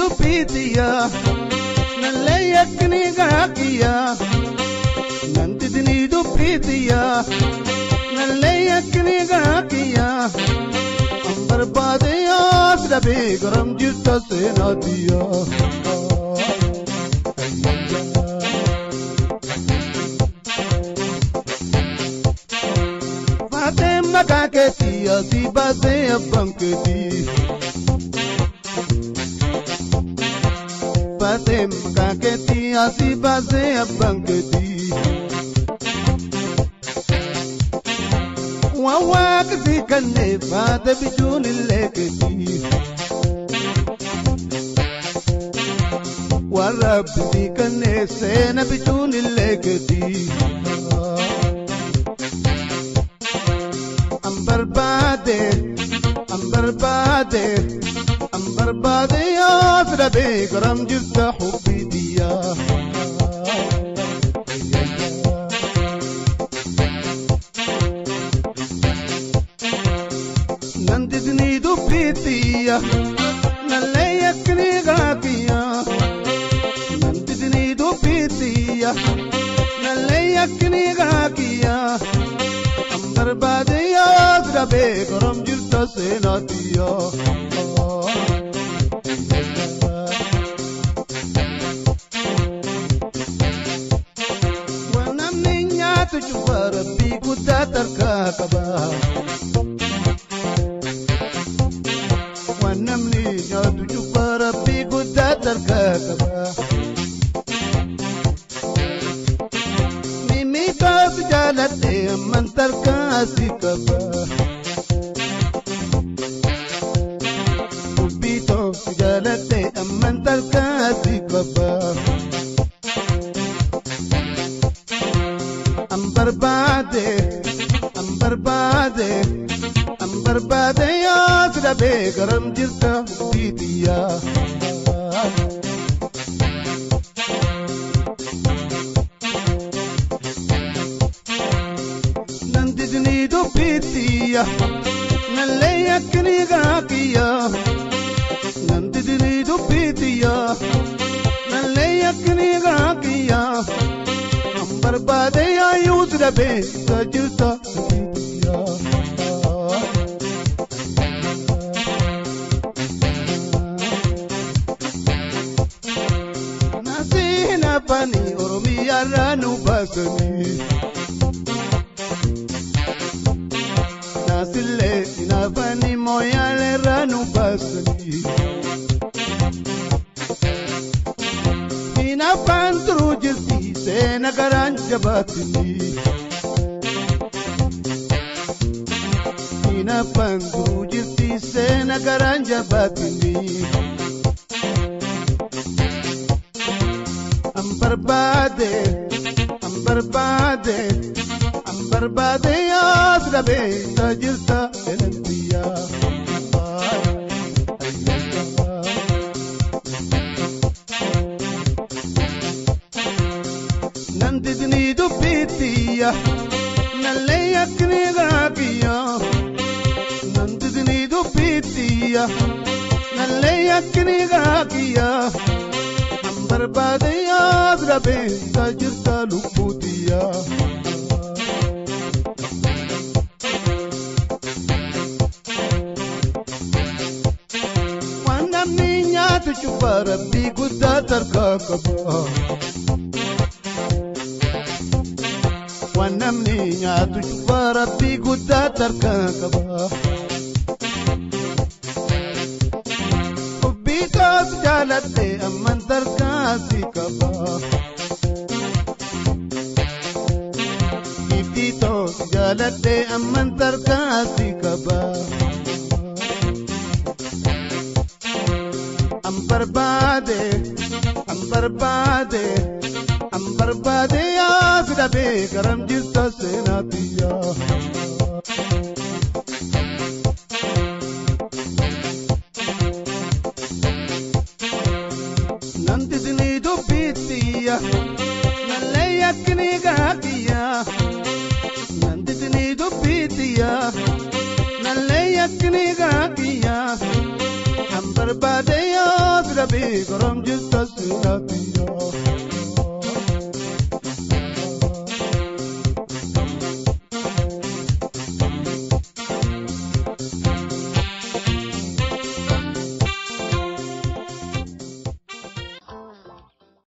dubbiitiyya nallee yakkini gaakiyya nandidni dubbiitiyya nallee yakkini gaakiyya barbaade as dhabee garam jirta seenaatiyya. Maqaa keetii asii baasee abbaan keetii. Baasee maqaa keetii asii baasee abbaan keetii. Waan waaqni kannee baate bichuun illee keetii. Waan rabbi kannee seena bichuun illee keetii. Barbaade, an barbaade, an barbaade yaa filadhee garam jirta hubbidiyya. Nandidni dubbitiyya, nallee yakkini gaakiyya. Nandidni dubbitiyya, nallee yakkini gaakiyya. Barbaade yaa dhabee garam jirta seenaatiyya. Waan namni nyaatu cufa rabbii guddaa tarkaa qaba. Waan namni nyaatu cufa rabbii guddaa tarkaa qaba. Mimmiidhaaf jaaladhee amman tarkaasii qaba. Dubbiitoof jaaladhee amman tarkaasii qaba. An barbaade, an barbaade, an barbaade yaa si dhabee garam jirta hubbiitiyya. Nandidni dubbitiyya, nallee yakkini gaakiyya. Nandidni dubbitiyya, nallee yakkini gaakiyya. An barbaade yaayyuu si dhabee isa jirta dubbitiyya. Naasii naafani Oromiyaarraa nu baasanii. Naasilee naafani mooyaaleerraa nu baasanii. Hinaafaan turuu jirti seena garaan jabaatini. Hinaafaan turuu jirti seena garaan jabaatini. An barbaade, an barbaade, an barbaade yaa si dhabee isa jirta elantiyya. Nandidni dubbitiyya, nallee yakkini gaakiyya. Nandidni dubbitiyya, nallee yakkini gaakiyya. An barbaade yaa si dhabee isa jirta lubbuutiyya. Waan namni nyaatu cufa rabbii guddaa tarkaa qaba. Waan namni nyaatu cufa rabbii guddaa tarkaa qaba. Dubbiitaas jaaladhee amman tarkaasii qaba. Ibdiitoos jaaladhee amman tarkaasii qaba. An barbaade, an barbaade, an barbaade yaa si dhabee garam jirta seenaatiyya. Nandidni dubbitiyya, nallee yakkini gaakiyya. Nandidni dubbitiyya, nallee yakkini gaakiyya. An barbaade yaa si Dhabii garam jirta seenaati.